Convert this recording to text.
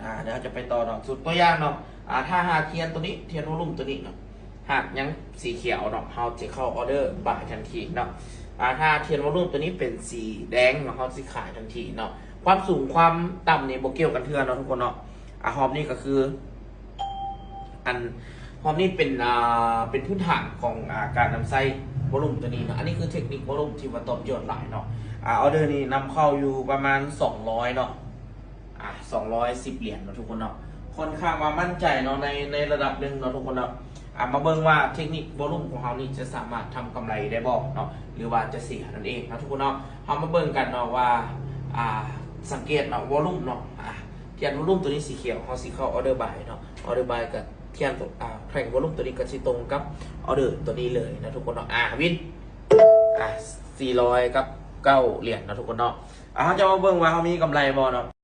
ອ່າ ດຽວເຮົາຈະໄປຕໍ່ເນາະ ຊຸດຕົວຢ່າງເນາະ ອ່າ ຖ້າຫາກທຽນຕົວນີ້ ທຽນວອລຸມຕົວນີ້ເນາະ ຫາກຍັງສີຂຽວເນາະ ເຮົາຈະເຂົ້າອໍເດີບາຍທັນທີເນາະ ອ່າ ຖ້າທຽນວອລຸມຕົວນີ້ເປັນສີແດງເນາະ ເຮົາຊິຂາຍທັນທີເນາະ ຄວາມສູງຄວາມຕ່ຳນີ້ບໍ່ກ່ຽວກັນເທື່ອເນາະທຸກຄົນເນາະ ອ່າ ຮອບນີ້ກໍຄື ອັນ ຮອບນີ້ເປັນ ອ່າ ເປັນພື້ນຖານຂອງ ອ່າ ການນຳໃຊ້ວອລຸມຕົວນີ້ເນາະ ອັນນີ້ຄືເທັກນິກວອລຸມທີ່ວ່າຕອບໂຈດຫຼາຍເນາະ ອ່າ ອໍເດີນີ້ນຳເຂົ້າຢູ່ປະມານສອງຮ້ອຍເນາະ ອ່າ ສອງຮ້ອຍສິບຫຼຽນເນາະທຸກຄົນເນາະ ຂ້ອນຂ້າງວ່າໝັ້ນໃຈເນາະ ໃນ ໃນລະດັບໜຶ່ງເນາະທຸກຄົນເນາະ ອ່າ ມາເບິ່ງວ່າເທັກນິກວອລຸມຂອງເຮົານີ້ຈະສາມາດທຳກຳໄລໄດ້ບໍ່ເນາະ ຫຼືວ່າຈະເສຍນັ້ນເອງເນາະທຸກຄົນເນາະ ເຮົາມາເບິ່ງກັນເນາະວ່າ ອ່າ ສັງເກດເນາະ ວອລຸມເນາະ ອ່າ ທຽນວອລຸມຕົວນີ້ສີຂຽວ ເຮົາຊິເຂົ້າອໍເດີບາຍເນາະ ອໍເດີບາຍກໍທຽນຕົວ ອ່າ ແທ່ງວອລຸມຕົວນີ້ກໍຊິຕົງກັບອໍເດີຕົວນີ້ເລີຍເນາະທຸກຄົນເນາະ ອ່າ ວິນ ອ່າ ສີ່ຮ້ອຍກັບເກົ້າຫຼຽນເນາະທຸກຄົນເນາະ ອ່າ ເຮົາຈະມາເບິ່ງວ່າເຮົາມີກຳໄລບໍ່ເນາະ